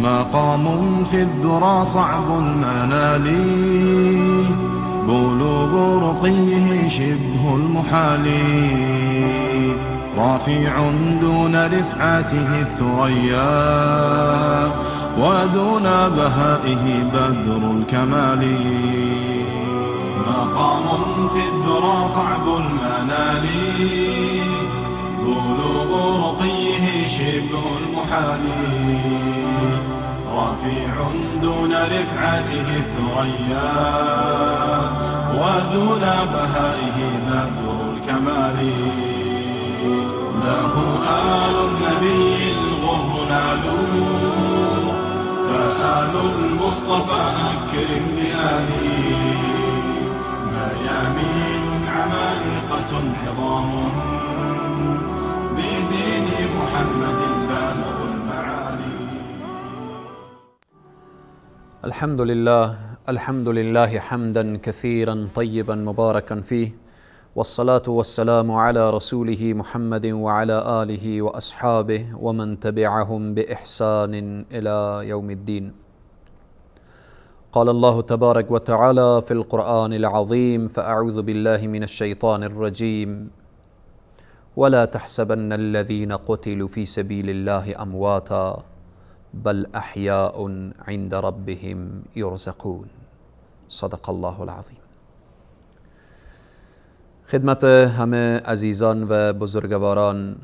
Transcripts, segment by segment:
مقام في الذرى صعب المنال، بلوغ رقيه شبه المحال، رافع دون رفعته الثريا، ودون بهائه بدر الكمال. مقام في الذرى صعب المنال، بلوغ رقيه شبه المحال، رفيع دون رفعته الثريا، ودون بهائه بدر الكمال. له آل النبي الغر نالوا، فآل المصطفى أكرم بآله. ميامين عمالقة عظام، بدين محمد بالغ المعالي. الحمد لله، الحمد لله حمدا كثيرا طيبا مباركا فيه، والصلاة والسلام على رسوله محمد وعلى آله وأصحابه ومن تبعهم بإحسان إلى يوم الدين. قال الله تبارك وتعالى في القرآن العظيم: فأعوذ بالله من الشيطان الرجيم، ولا تحسبن الذين قتلوا في سبيل الله أمواتا بل أحياء عند ربهم يرزقون. صدق الله العظیم. خدمت همه عزیزان و بزرگواران،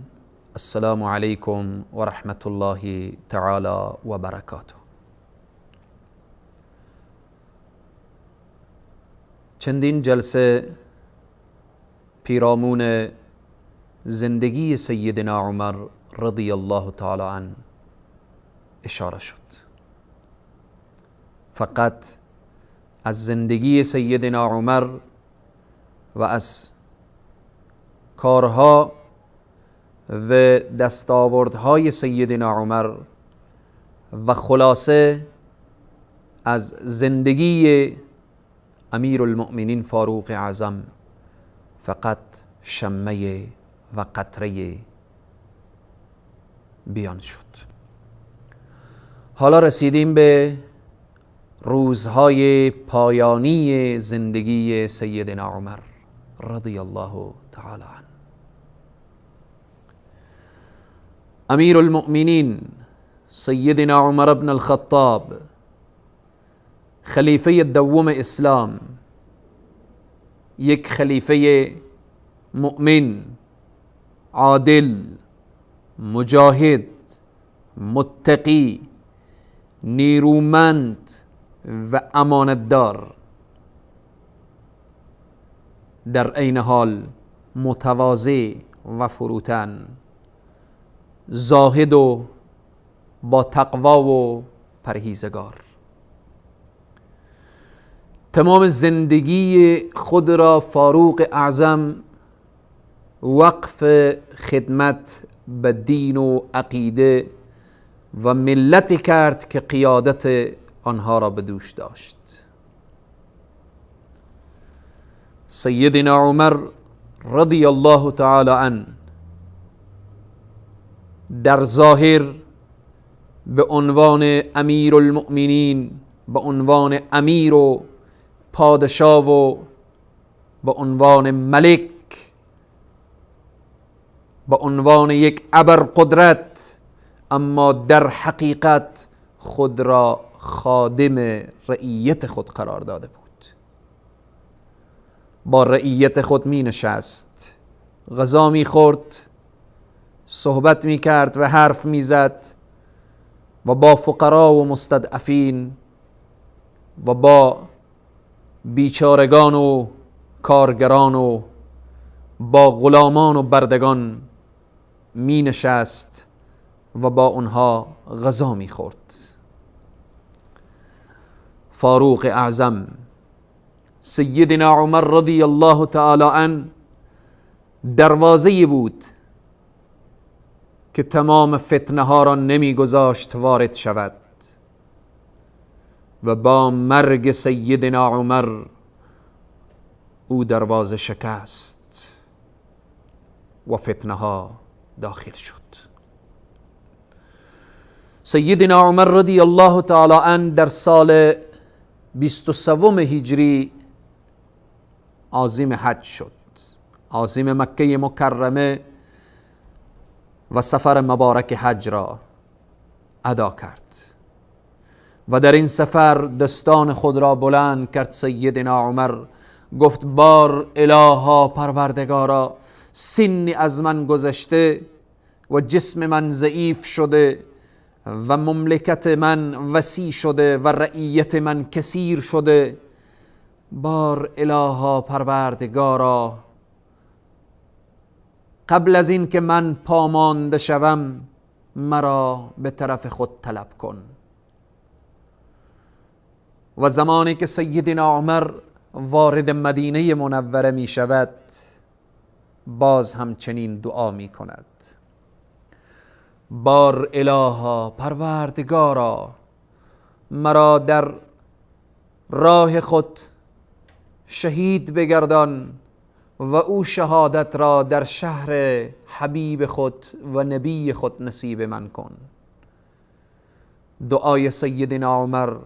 السلام علیکم و رحمت الله تعالی و برکاته. چندین جلسه پیرامون زندگی سیدنا عمر رضی الله تعالی عنه اشاره شد. فقط از زندگی سیدنا عمر و از کارها و دستاوردهای سیدنا عمر و خلاصه از زندگی امیرالمؤمنین فاروق اعظم فقط شمه و قطره بیان شد. حالا رسیدیم به روزهای پایانی زندگی سیدنا عمر رضی الله تعالی عنه. امیر المؤمنین سیدنا عمر بن الخطاب، خلیفه دوم اسلام، یک خلیفه مؤمن، عادل، مجاهد، متقی، نیرومند و امانتدار، در عین حال متواضع و فروتن، زاهد و با تقوا و پرهیزگار. تمام زندگی خود را فاروق اعظم وقف خدمت به دین و عقیده و ملت کرد که قیادت آنها را به دوش داشت. سیدنا عمر رضی الله تعالی عنه در ظاهر به عنوان امیرالمؤمنین، به عنوان امیر و پادشاه و به عنوان ملک، به عنوان یک ابر قدرت، اما در حقیقت خود را خادم رعیت خود قرار داده بود. با رعیت خود می نشست، غذا می خورد، صحبت می کرد و حرف می زد و با فقرا و مستضعفین و با بیچارگان و کارگران و با غلامان و بردگان می نشست و با اونها غذا می خورد. فاروق اعظم سیدنا عمر رضی الله تعالی عنه دروازه بود که تمام فتنه ها را نمی گذاشت وارد شود و با مرگ سیدنا عمر او دروازه شکست و فتنه ها داخل شد. سیدنا عمر رضی الله تعالی عنه در سال 23 هجری عازم حج شد، عازم مکه مکرمه و سفر مبارک حج را ادا کرد و در این سفر دستان خود را بلند کرد. سیدنا عمر گفت بار الها پروردگارا، سنی از من گذشته و جسم من ضعیف شده و مملکت من وسیع شده و رعیت من کثیر شده، بار الها پروردگارا قبل از این که من پامانده شوم مرا به طرف خود طلب کن. و زمانی که سیدنا عمر وارد مدینه منوره می شود باز همچنین دعا می کند، بار الها پروردگارا مرا در راه خود شهید بگردان و او شهادت را در شهر حبیب خود و نبی خود نصیب من کن. دعای سیدنا عمر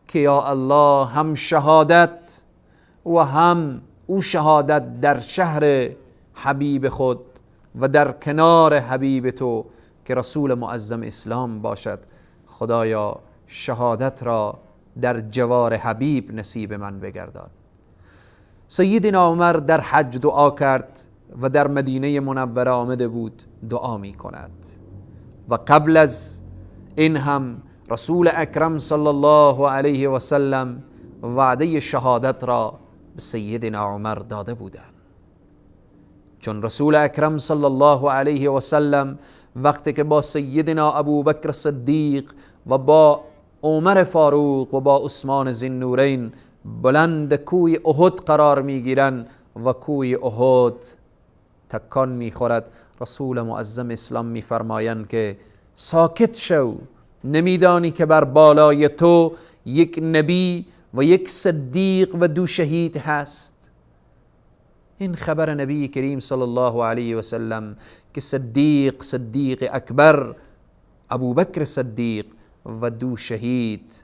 که یا الله هم شهادت و هم او شهادت در شهر حبیب خود و در کنار حبیب تو که رسول معظم اسلام باشد، خدایا شهادت را در جوار حبیب نصیب من بگردان. سیدنا عمر در حج دعا کرد و در مدینه منوره آمده بود دعا می کند و قبل از این هم رسول اکرم صلی الله علیه و سلم وعده شهادت را به سیدنا عمر داده بودند. چون رسول اکرم صلی الله علیه و سلم وقتی که با سیدنا ابوبکر صدیق و با عمر فاروق و با عثمان ذی‌النورین بلند کوی احد قرار میگیرند و کوی احد تکان میخورد، رسول معظم اسلام میفرمایند که ساکت شو، نمیدانی که بر بالای تو یک نبی و یک صدیق و دو شهید هست. این خبر نبی کریم صلی الله علیه و سلم که صدیق، صدیق اکبر ابوبکر صدیق و دو شهید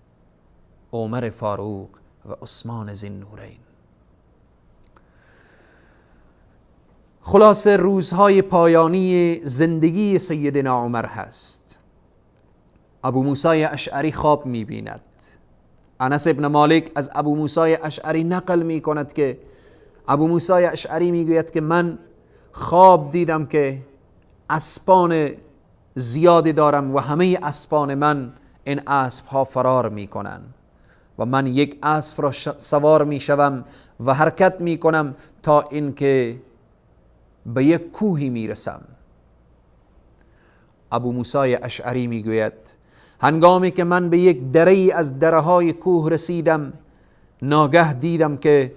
عمر فاروق و عثمان ذی‌النورین. خلاصه روزهای پایانی زندگی سیدنا عمر هست. ابو موسی اشعری خواب می‌بیند. انس ابن مالک از ابو موسی اشعری نقل می‌کند که ابو موسی اشعری میگوید که من خواب دیدم که اسپان زیادی دارم و همه اسپان من این اسب ها فرار میکنن و من یک اسب را سوار میشوم و حرکت میکنم تا اینکه به یک کوهی میرسم. ابو موسی اشعری میگوید هنگامی که من به یک دره از دره های کوه رسیدم، ناگه دیدم که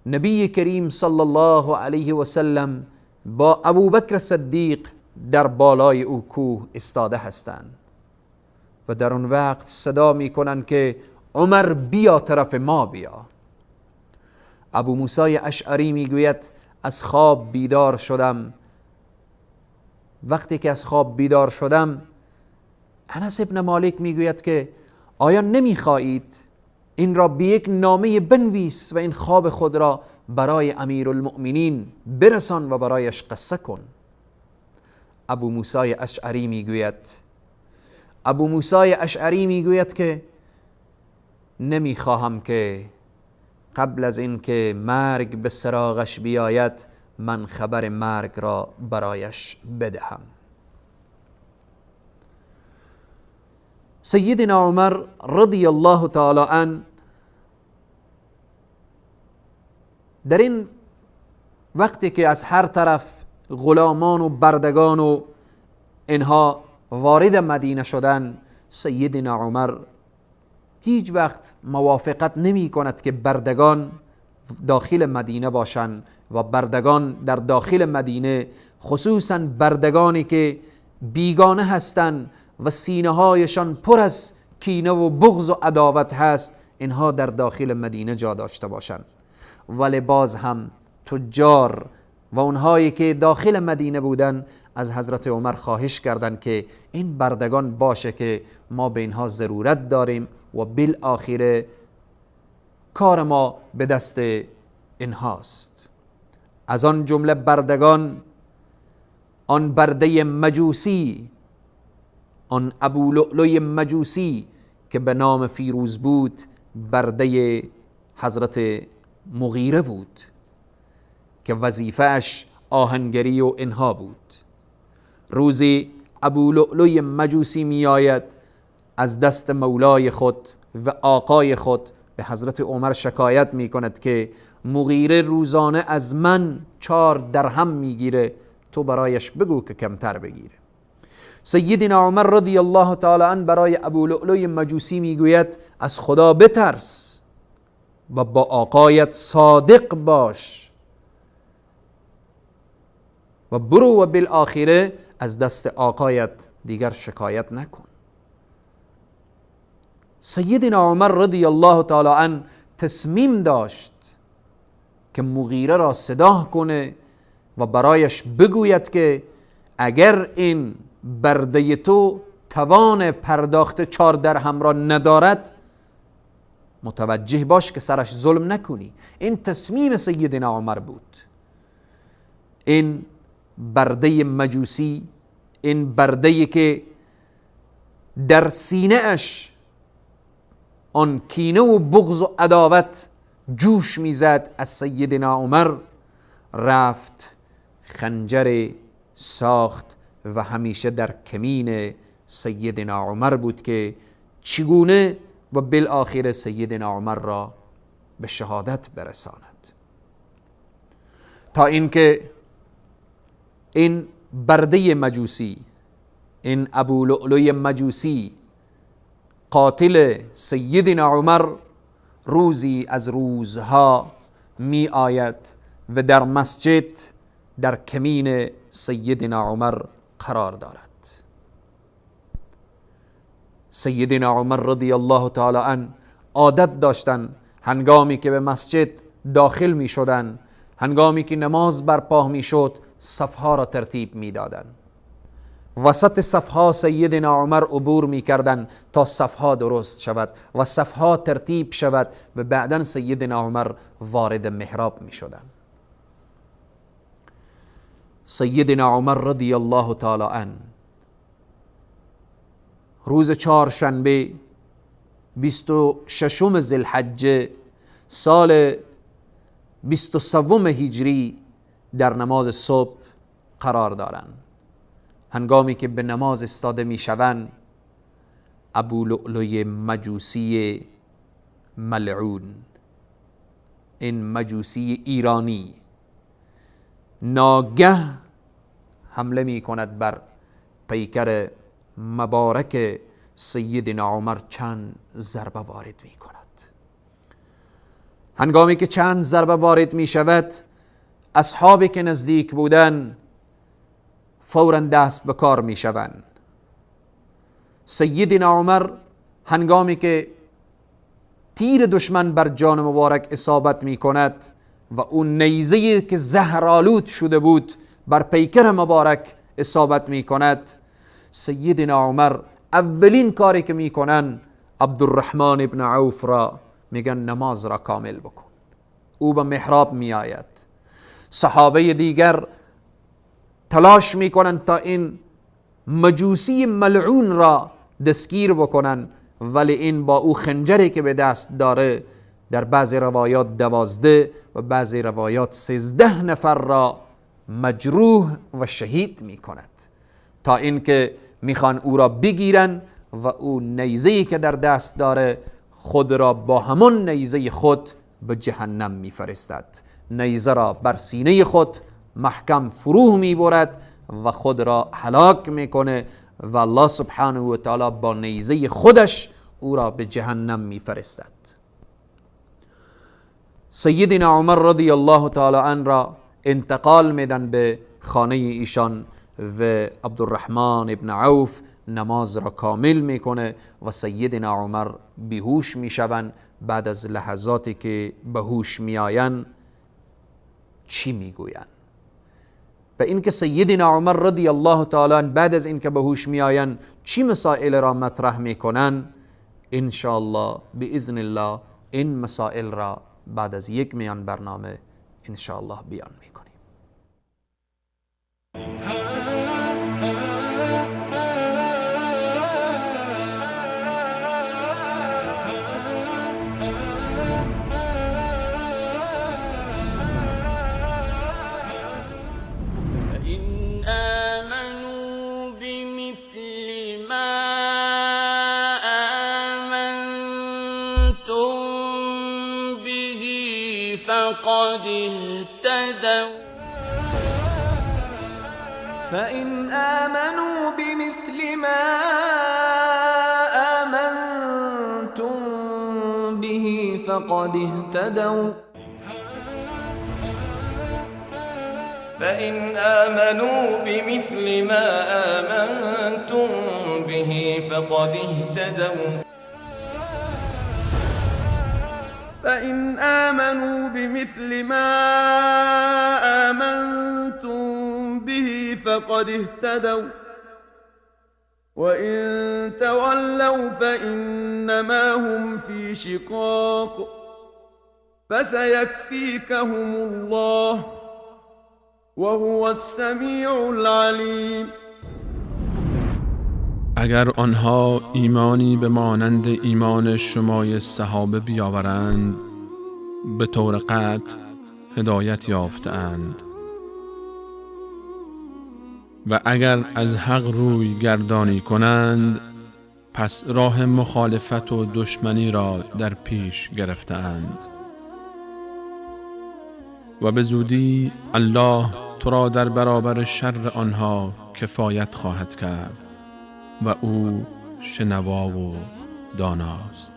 نبی کریم صلی الله علیه و سلم با ابوبکر صدیق در بالای او کوه استاده هستند و در اون وقت صدا میکنن که عمر بیا طرف ما بیا. ابو موسی اشعری میگوید از خواب بیدار شدم. وقتی که از خواب بیدار شدم، انس ابن مالک میگوید که آیا نمیخواهید این را به یک نامه بنویس و این خواب خود را برای امیرالمؤمنین برسان و برایش قصه کن؟ ابو موسی اشعری میگوید، ابو موسی اشعری میگوید که نمیخواهم که قبل از اینکه مرگ به سراغش بیاید من خبر مرگ را برایش بدهم. سیدنا عمر رضی الله تعالی عنه در این وقتی که از هر طرف غلامان و بردگان و اینها وارد مدینه شدن، سیدنا عمر هیچ وقت موافقت نمی کند که بردگان داخل مدینه باشند و بردگان در داخل مدینه، خصوصا بردگانی که بیگانه هستند و سینه هایشان پر از کینه و بغض و عداوت هست، اینها در داخل مدینه جا داشته باشند. ولی باز هم تجار و اونهایی که داخل مدینه بودن از حضرت عمر خواهش کردند که این بردگان باشه که ما به اینها ضرورت داریم و بالآخره کار ما به دست اینهاست. از آن جمله بردگان آن برده مجوسی، آن ابولؤلؤ مجوسی که به نام فیروز بود، برده حضرت مغیره بود که وظیفه‌اش آهنگری و اینها بود. روزی ابولؤلؤ مجوسی می آید از دست مولای خود و آقای خود به حضرت عمر شکایت می کند که مغیره روزانه از من 4 درهم می گیره، تو برایش بگو که کمتر بگیره. سیدنا عمر رضی الله تعالی عنه برای ابولؤلؤ مجوسی می گوید از خدا بترس و با آقایت صادق باش و برو و بالآخره از دست آقایت دیگر شکایت نکن. سیدنا عمر رضی الله تعالی عنه تصمیم داشت که مغیره را صدا کنه و برایش بگوید که اگر این برده تو توان پرداخت 4 درهم را ندارد، متوجه باش که سرش ظلم نکنی. این تصمیم سیدنا عمر بود. این برده مجوسی، این برده که در سینه اش آن کینه و بغض و عداوت جوش میزد، از سیدنا عمر رفت خنجر ساخت و همیشه در کمین سیدنا عمر بود که چگونه و بالآخره سیدنا عمر را به شهادت برساند. تا اینکه این برده مجوسی، این ابولؤلؤ مجوسی، قاتل سیدنا عمر، روزی از روزها می آید و در مسجد در کمین سیدنا عمر قرار دارد. سیدنا عمر رضی الله تعالی عنه عادت داشتن هنگامی که به مسجد داخل می شدن، هنگامی که نماز برپا می شد، صفها را ترتیب می دادن. وسط صفها سیدنا عمر عبور می کردن تا صفها درست شود و صفها ترتیب شود و بعدا سیدنا عمر وارد محراب می شدن. سیدنا عمر رضی الله تعالی عنه روز چهارشنبه 26 ذی الحجه سال 23 هجری در نماز صبح قرار دارند. هنگامی که به نماز استاده می شوند، ابولؤلؤ مجوسی ملعون، این مجوسی ایرانی، ناگه حمله می کند بر پیکر مبارک سیدنا عمر، چند ضربه وارد می کند. هنگامی که چند ضربه وارد می شود، اصحابی که نزدیک بودن فوراً دست به کار می شوند. سیدنا عمر هنگامی که تیر دشمن بر جان مبارک اصابت می کند و اون نیزه که زهرآلود شده بود بر پیکر مبارک اصابت می کند، سیدنا عمر اولین کاری که می کنن، عبدالرحمن ابن عوف را میگن نماز را کامل بکن. او به محراب می آید. صحابه دیگر تلاش میکنن تا این مجوسی ملعون را دستگیر بکنن، ولی این با او خنجری که به دست داره، در بعضی روایات 12 و بعضی روایات 13 نفر را مجروح و شهید میکند، تا اینکه میخوان او را بگیرن و او نیزه‌ای که در دست داره خود را با همون نیزه خود به جهنم میفرستد. نیزه را بر سینه خود محکم فرو میبرد و خود را هلاک میکنه و الله سبحانه و تعالی با نیزه خودش او را به جهنم میفرستد. سیدنا عمر رضی الله تعالی عنه را انتقال میدن به خانه ایشان و عبدالرحمن ابن عوف نماز را کامل میکنه و سیدنا عمر بیهوش میشوند. بعد از لحظاتی که به هوش میآیند چی میگویند؟ و اینکه سیدنا عمر رضی الله تعالی بعد از اینکه به هوش میآیند چی مسائل را مطرح میکنن، انشاءالله باذن الله این مسائل را بعد از یک میان برنامه انشاءالله بیان میکنیم. فإن آمنوا بمثل ما آمنتم به فقد اهتدوا. فإن آمنوا بمثل ما آمنتم به فقد اهتدوا. فإن آمنوا بمثل ما آمنتم به فقد اهتدوا وإن تولوا فإنما هم في شقاق فسيكفيكهم الله وهو السميع العليم. اگر آنها ایمانی به مانند ایمان شمای صحابه بیاورند به طور قطع هدایت یافته‌اند و اگر از حق روی گردانی کنند پس راه مخالفت و دشمنی را در پیش گرفته‌اند و به زودی الله تو را در برابر شر آنها کفایت خواهد کرد و او شنوا و داناست.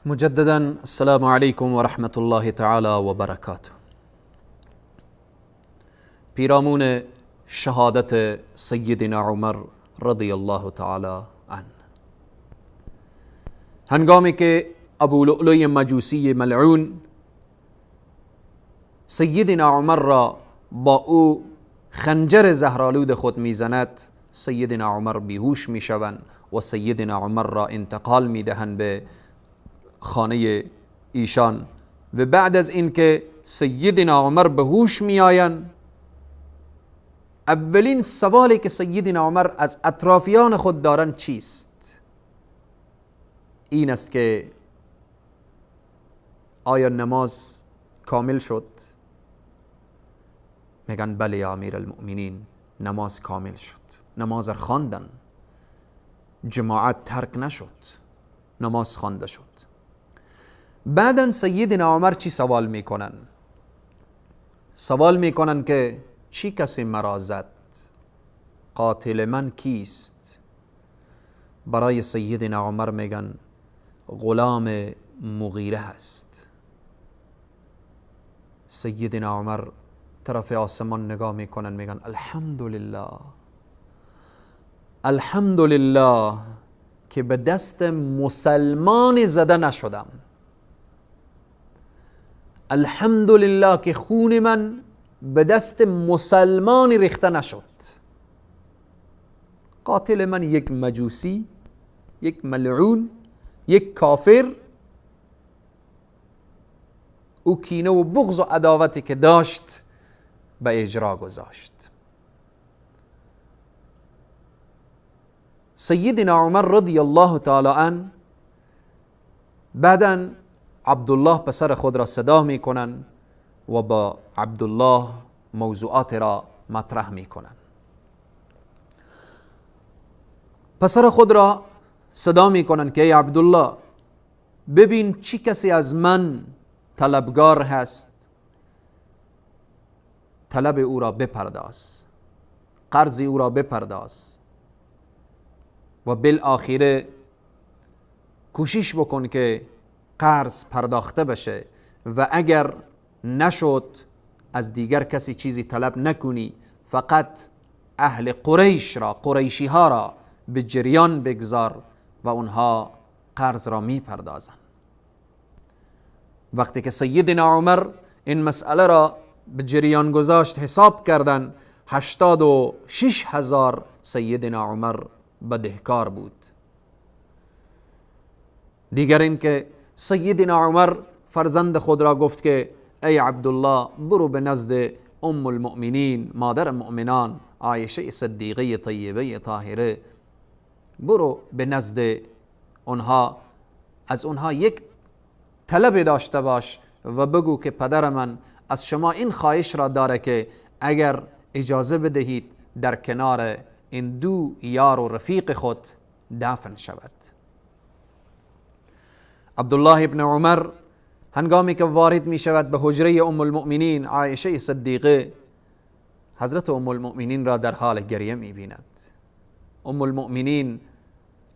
مجددا السلام علیکم و رحمت الله تعالی و برکاته. پیرامون شهادت سیدنا عمر رضی الله تعالی عنه، هنگامی که ابو لؤلؤ مجوسی ملعون سیدنا عمر را با او خنجر زهرآلود خود میزند، سیدنا عمر بیهوش میشوند و سیدنا عمر را انتقال میدهند به خانه ایشان و بعد از اینکه سیدنا عمر به هوش میآیند، اولین سوالی که سیدنا عمر از اطرافیان خود دارند چیست؟ این است که آیا نماز کامل شد؟ میگن بله یا امیرالمؤمنین، نماز کامل شد، نماز را خواندن، جماعت ترک نشد، نماز خوانده شد. بعدن سیدنا عمر چی سوال میکنن؟ سوال میکنن که چی کسی مرا زد؟ قاتل من کیست؟ برای سیدنا عمر میگن غلام مغیره هست. سیدنا عمر طرف آسمان نگاه میکنن، میگن الحمدلله، الحمدلله که به دست مسلمان زده نشدم، الحمدلله که خون من به دست مسلمان ریخته نشد. قاتل من یک مجوسی، یک ملعون، یک کافر، او کینه و بغض و عداوتی که داشت به اجرا گذاشت. سیدنا عمر رضی الله تعالی عنه بعداً عبدالله پسر خود را صدا میکنن و با عبدالله موضوعات را مطرح میکنن. پسر خود را صدا میکنن که ای عبدالله، ببین چی کسی از من طلبگار هست، طلب او را بپرداز، قرض او را بپرداز و بالآخره کوشش بکن که قرض پرداخته بشه و اگر نشد از دیگر کسی چیزی طلب نکنی، فقط اهل قریش را، قریشی ها را به جریان بگذار و اونها قرض را میپردازند. وقتی که سیدنا عمر این مسئله را به جریان گذاشت، حساب کردن 86,000 سیدنا عمر بدهکار بود. دیگر اینکه سیدنا عمر فرزند خود را گفت که ای عبدالله، برو به نزد ام المؤمنین، مادر مؤمنان عایشه صدیقه طیبه طاهره، برو به نزد اونها، از اونها یک طلب داشته باش و بگو که پدر من از شما این خواهش را داره که اگر اجازه بدهید در کنار این دو یار و رفیق خود دفن شود. عبدالله ابن عمر هنگامی که وارد می شود به حجره ام المؤمنین عایشه صدیقه، حضرت ام المؤمنین را در حال گریه می بیند. ام المؤمنین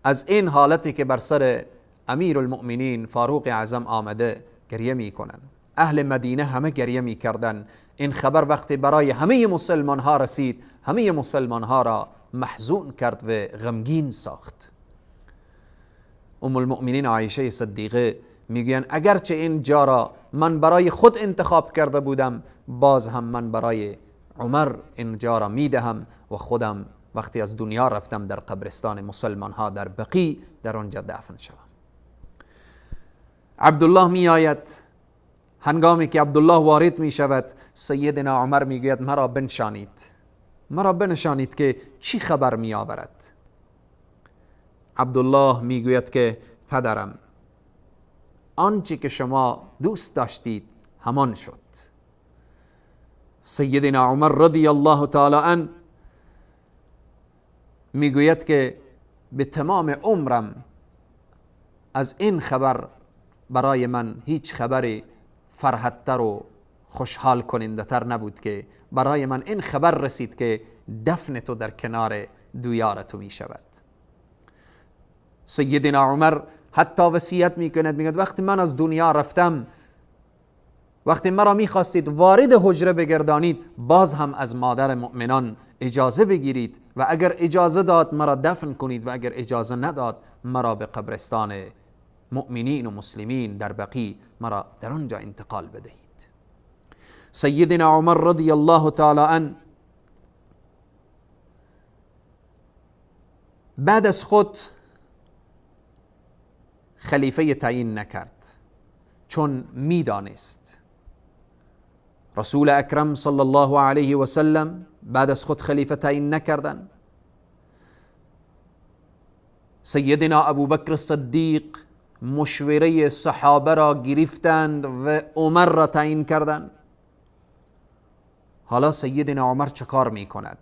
از این حالتی که بر سر امیر المؤمنین فاروق اعظم آمده گریه می کنند. اهل مدینه همه گریه می کردن. این خبر وقتی برای همه مسلمان ها رسید، همه مسلمان ها را محزون کرد و غمگین ساخت. ام المؤمنین عایشه صدیقه میگویند اگرچه این جا را من برای خود انتخاب کرده بودم، باز هم من برای عمر این جا را میدهم و خودم وقتی از دنیا رفتم در قبرستان مسلمان ها در بقیع در آنجا دفن شوم. عبدالله می آید. هنگامی که عبدالله وارد می شود، سیدنا عمر می گوید مرا بنشانید، مرا بنشانید که چی خبر می آورد. عبدالله می گوید که پدرم، آنچه که شما دوست داشتید همان شد. سیدنا عمر رضی الله تعالی عنه میگوید که به تمام عمرم از این خبر برای من هیچ خبری فرحت‌تر و خوشحال کننده تر نبود که برای من این خبر رسید که دفن تو در کنار دو یار تو می شود. سیدنا عمر حتی وصیت میکند، میگه وقتی من از دنیا رفتم، وقتی مرا میخواستید وارد حجره بگردانید، باز هم از مادر مؤمنان اجازه بگیرید و اگر اجازه داد مرا دفن کنید و اگر اجازه نداد مرا به قبرستان مؤمنین و مسلمین در بقیع مرا در آنجا انتقال بدهید. سیدنا عمر رضی الله تعالی عنه بعد از خود خلیفه تعیین نکرد، چون میدانست رسول اکرم صلی الله علیه و سلم بعد از خود خلیفه تعیین نکردن. سیدنا ابوبکر صدیق مشوره صحابه را گرفتند و عمر را تعیین کردند. حالا سیدنا عمر چه کار میکند؟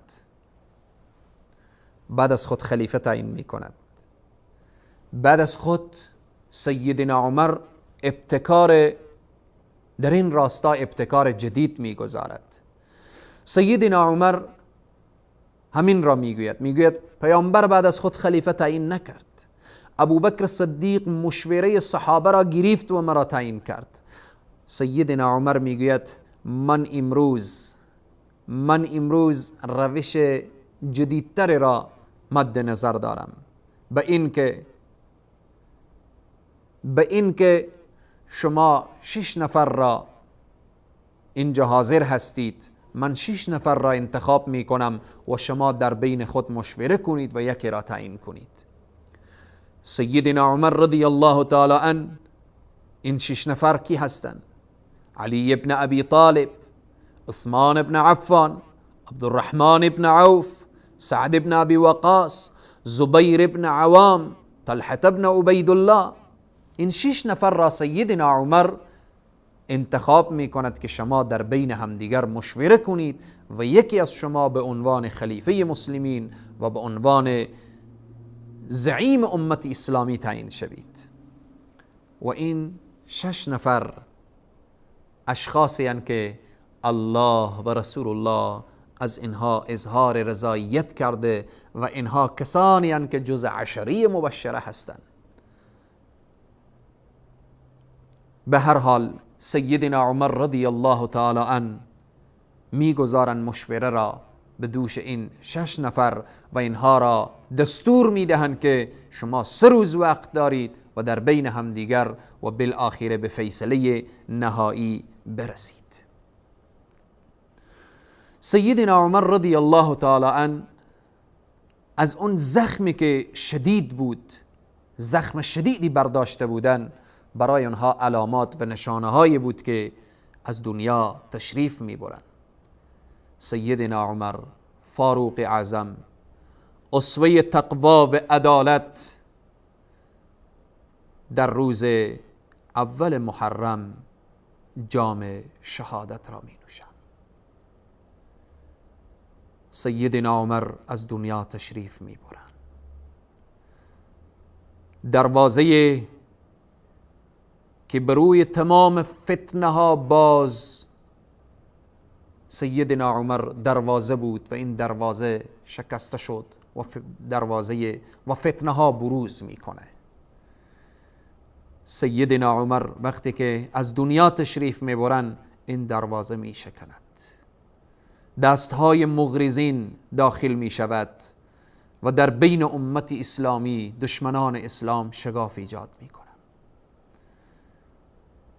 بعد از خود خلیفه تعیین میکند. بعد از خود سیدنا عمر ابتکار در این راستا ابتکار جدید میگذارد. سیدنا عمر همین را میگوید، میگوید پیامبر بعد از خود خلیفه تعیین نکرد، ابوبکر صدیق مشوره صحابه را گرفت و مرا تعیین کرد. سیدنا عمر میگوید من امروز روش جدیدتر را مد نظر دارم، به اینکه شما 6 نفر را اینجا حاضر هستید، من 6 نفر را انتخاب می کنم و شما در بین خود مشوره کنید و یکی را تعیین کنید. سیدنا عمر رضی الله تعالی عنه این 6 نفر کی هستند؟ علی ابن ابی طالب، عثمان ابن عفان، عبدالرحمن ابن عوف، سعد ابن ابی وقاص، زبیر ابن عوام، طلحة ابن عبیدالله. این 6 نفر را سیدنا عمر انتخاب می کند که شما در بین همدیگر مشوره کنید و یکی از شما به عنوان خلیفه مسلمین و به عنوان زعیم امت اسلامی تعیین شوید. و این 6 نفر اشخاصی هستند که الله و رسول الله از اینها اظهار رضایت کرده و اینها کسانی هستند که جز عشره مبشره هستند. به هر حال سیدنا عمر رضی الله تعالی عنه میگذارند مشوره را به دوش این 6 نفر و اینها را دستور میدهند که شما 3 روز وقت دارید و در بین همدیگر و بالآخره به فیصله نهایی برسید. سیدنا عمر رضی الله تعالی عنه از اون زخمی که شدید بود، زخم شدیدی برداشته بودن، برای آنها علامات و نشانه هایی بود که از دنیا تشریف میبرن. سیدنا عمر فاروق اعظم، اسوه تقوا و عدالت، در روز اول محرم جام شهادت را می نوشند. سیدنا عمر از دنیا تشریف می برند. دروازه که بروی تمام فتنه ها باز، سیدنا عمر دروازه بود و این دروازه شکسته شد و دروازه و فتنه ها بروز میکنه. سیدنا عمر وقتی که از دنیا تشریف میبرن این دروازه میشکند، دستهای مغرضین داخل میشود و در بین امت اسلامی دشمنان اسلام شگاف ایجاد میکنند.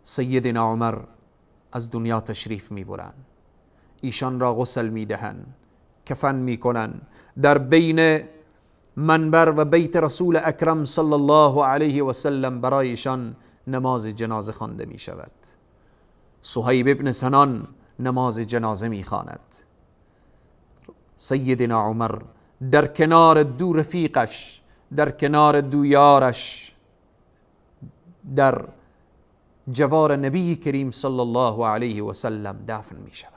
سیدنا عمر از دنیا تشریف میبرن، ایشان را غسل میدهند، کفن میکنن، در بین منبر و بیت رسول اکرم صلی الله علیه و سلم برای ایشان نماز جنازه خوانده می شود. صهیب ابن سنان نماز جنازه می خواند. سیدنا عمر در کنار دو رفیقش، در کنار دو یارش، در جوار نبی کریم صلی الله علیه و سلم دفن می شود.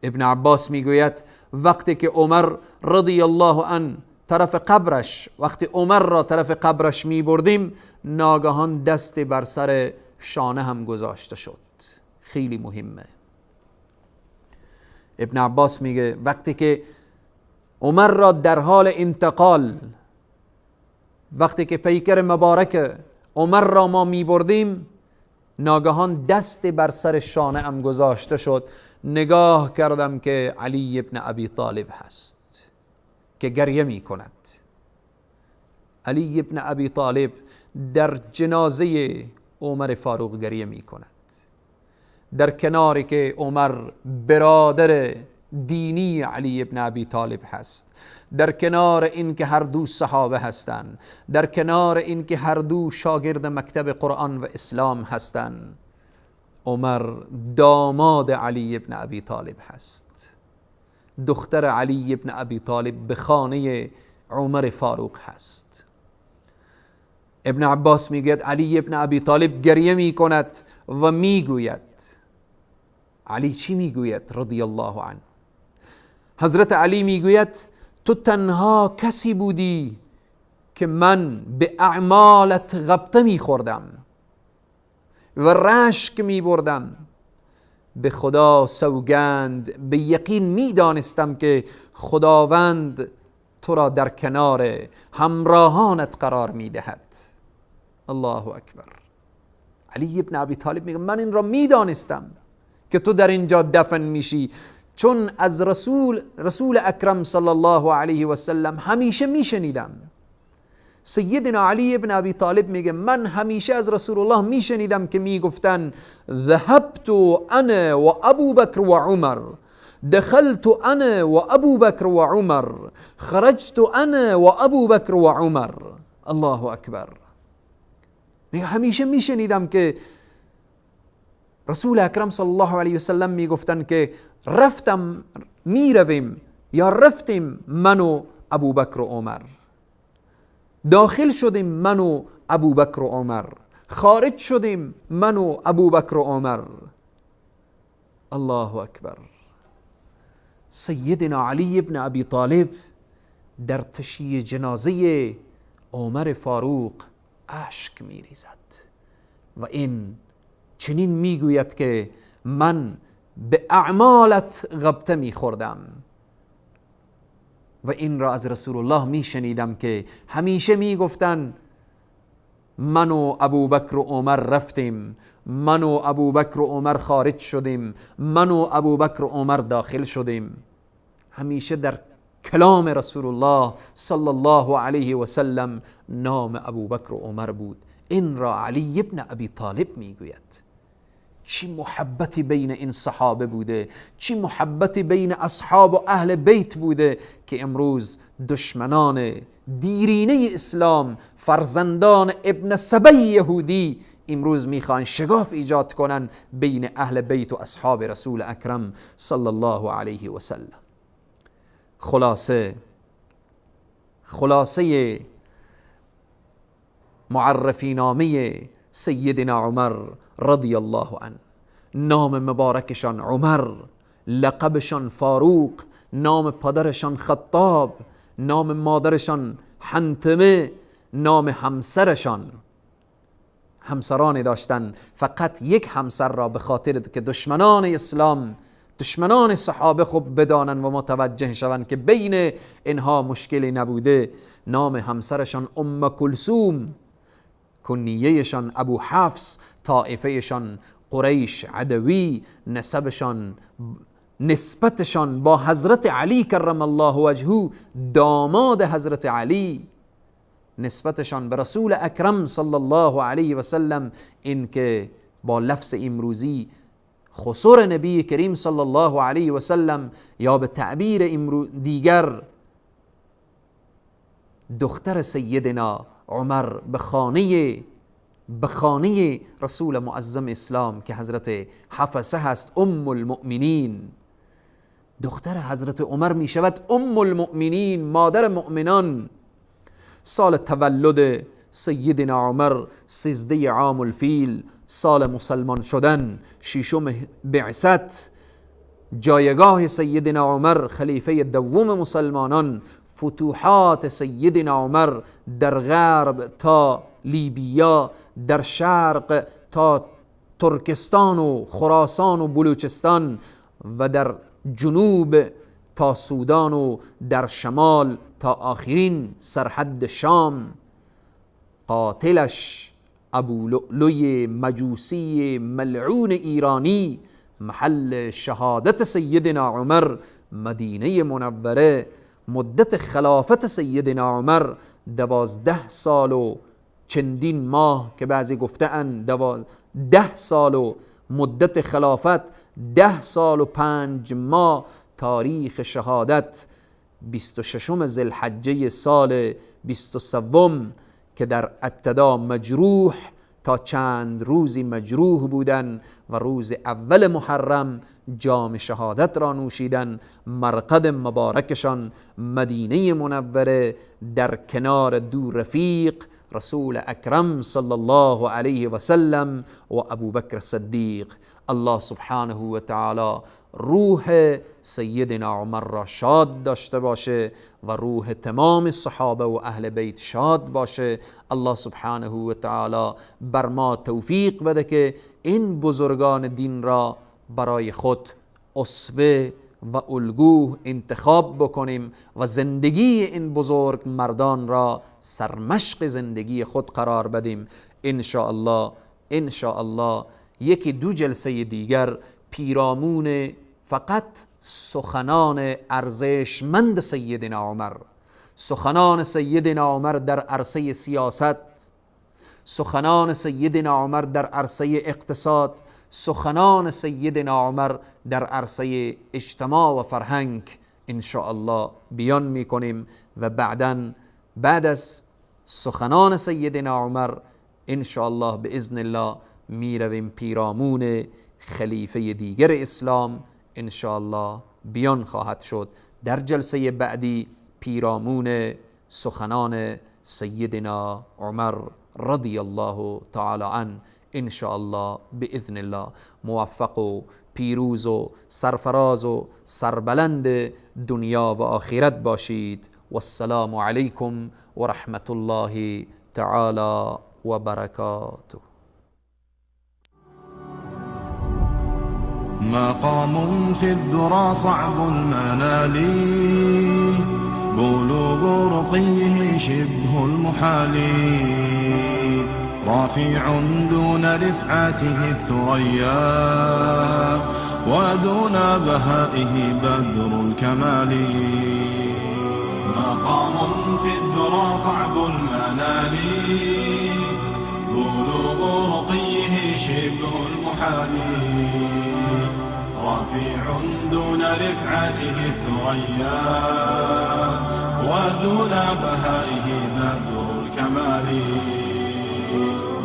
ابن عباس میگوید وقتی که عمر رضی الله عنه طرف قبرش، وقتی عمر را طرف قبرش می بردیم، ناگهان دست بر سر شانه هم گذاشته شد. خیلی مهمه. ابن عباس میگه وقتی که عمر را در حال انتقال، وقتی که پیکر مبارک عمر را ما می بردیم، ناگهان دست بر سر شانه هم گذاشته شد. نگاه کردم که علی ابن ابی طالب هست که گریه می کند. علی ابن ابی طالب در جنازه عمر فاروق گریه می کند، در کناری که عمر برادر دینی علی ابن ابی طالب هست، در کنار این که هر دو صحابه هستند، در کنار این که هر دو شاگرد مکتب قرآن و اسلام هستند. عمر داماد علی ابن ابی طالب هست، دختر علی ابن ابی طالب به خانه عمر فاروق هست. ابن عباس میگوید علی ابن ابی طالب گریه میکند و میگوید، علی چی میگوید رضی الله عنه؟ حضرت علی میگوید تو تنها کسی بودی که من به اعمالت غبطه میخوردم و رشک میبردم. به خدا سوگند، به یقین میدانستم که خداوند تو را در کنار همراهانت قرار میدهد. الله اکبر. علی ابن ابی طالب میگه من این را میدانستم که تو در اینجا دفن میشی، چون از رسول اکرم صلی الله علیه و سلم همیشه میشنیدم. سیدنا علی ابن ابی طالب میگه من همیشه از رسول الله میشنیدم که میگفتن ذهبت انا و ابو بکر و عمر، دخلت انا و ابو بکر و عمر، خرجت انا و ابو بکر و عمر. الله اکبر. میگه همیشه میشنیدم که رسول اکرم صلی الله علیه و سلم میگفتن که رفتم، میرویم یا رفتیم من و ابو بکر و عمر، داخل شدیم من و ابو بکر و عمر، خارج شدیم من و ابو بکر و عمر. الله اکبر. سیدنا علی ابن ابی طالب در تشییع جنازه عمر فاروق اشک میریزد و این چنین میگوید که من به اعمالت غبطه میخوردم و این را از رسول الله میشنیدم که همیشه میگفتن من و ابوبکر و عمر رفتیم، من و ابوبکر و عمر خارج شدیم، من و ابوبکر و عمر داخل شدیم. همیشه در کلام رسول الله صلی الله علیه و سلم نام ابوبکر و عمر بود. این را علی ابن ابی طالب میگوید. چی محبتی بین این صحابه بوده، چی محبتی بین اصحاب و اهل بیت بوده که امروز دشمنان دیرینه اسلام، فرزندان ابن سبی یهودی، امروز میخوان شگاف ایجاد کنن بین اهل بیت و اصحاب رسول اکرم صلی الله علیه و سلم. خلاصه معرفی نامه سیدنا عمر رضی الله عنه، نام مبارکشان عمر، لقبشان فاروق، نام پدرشان خطاب، نام مادرشان حنتمه، نام همسرشان، همسرانی داشتن، فقط یک همسر را به خاطر که دشمنان اسلام، دشمنان صحابه خوب بدانن و متوجه شوند که بین اینها مشکلی نبوده، نام همسرشان ام کلثوم، کنیهشان ابو حفص، طائفهشان قریش عدوی، نسبشان، نسبتشان با حضرت علی کرم الله وجهه، داماد حضرت علی، نسبتشان به رسول اکرم صلی الله علیه و سلم، این که با لفظ امروزی خسر نبی کریم صلی الله علیه و سلم، یا به تعبیر دیگر دختر سیدنا عمر به خانه رسول معظم اسلام که حضرت حفصه هست، ام المؤمنین. دختر حضرت عمر می شود ام المؤمنین، مادر مؤمنان. سال تولد سیدنا عمر 13 عام الفیل، سال مسلمان شدن، ششم بعثت، جایگاه سیدنا عمر خلیفه دوم مسلمانان، فتوحات سیدنا عمر در غرب تا لیبیا، در شرق تا ترکستان و خراسان و بلوچستان، و در جنوب تا سودان و در شمال تا آخرین سرحد شام. قاتلش ابو لؤلؤ مجوسی ملعون ایرانی، محل شهادت سیدنا عمر مدینه منوره. مدت خلافت سیدنا عمر 12 سال و چندین ماه که بعضی گفتن 10 سال و مدت خلافت 10 سال و 5 ماه. تاریخ شهادت 26 ذوالحجه سال 23 که در ابتدا مجروح تا چند روزی مجروح بودن و روز اول محرم جام شهادت را نوشیدن. مرقد مبارکشان مدینه منوره در کنار دو رفیق رسول اکرم صلی الله علیه و سلم و ابوبکر صدیق. الله سبحانه و تعالی روح سیدنا عمر را شاد داشته باشه و روح تمام صحابه و اهل بیت شاد باشه. الله سبحانه و تعالی بر ما توفیق بده که این بزرگان دین را برای خود اسوه و الگو انتخاب بکنیم و زندگی این بزرگ مردان را سرمشق زندگی خود قرار بدیم. ان شاءالله ان شاءالله یکی دو جلسه دیگر پیرامون فقط سخنان ارزشمند سیدنا عمر، سخنان سیدنا عمر در عرصه سیاست، سخنان سیدنا عمر در عرصه اقتصاد، سخنان سیدنا عمر در عرصه اجتماع و فرهنگ ان شاءالله بیان میکنیم و بعداً بعد از سخنان سیدنا عمر ان شاءالله باذن الله میرویم پیرامون خلیفه دیگر اسلام ان شاءالله بیان خواهد شد در جلسه بعدی پیرامون سخنان سیدنا عمر رضی الله تعالی عنه ان شاءالله باذن الله. موفق و پیروز و سرفراز و سربلند دنیا و آخرت باشید. والسلام علیکم و رحمت الله تعالی و برکاته. مقام في الذرى صعب المنال، بلوغ رقيه شبه المحال، رافع دون رفعته الثريا، ودون بهائه بدر الكمال. مقام في الذرى صعب المنال، بلوغ رقيه شبه المحال. رفيع دون رفعته الثريا، ودون بهائه بدر الكمال.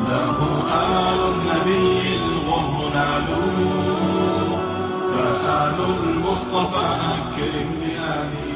له آل النبي الغر نالوا، فآل المصطفى أكرم بآله.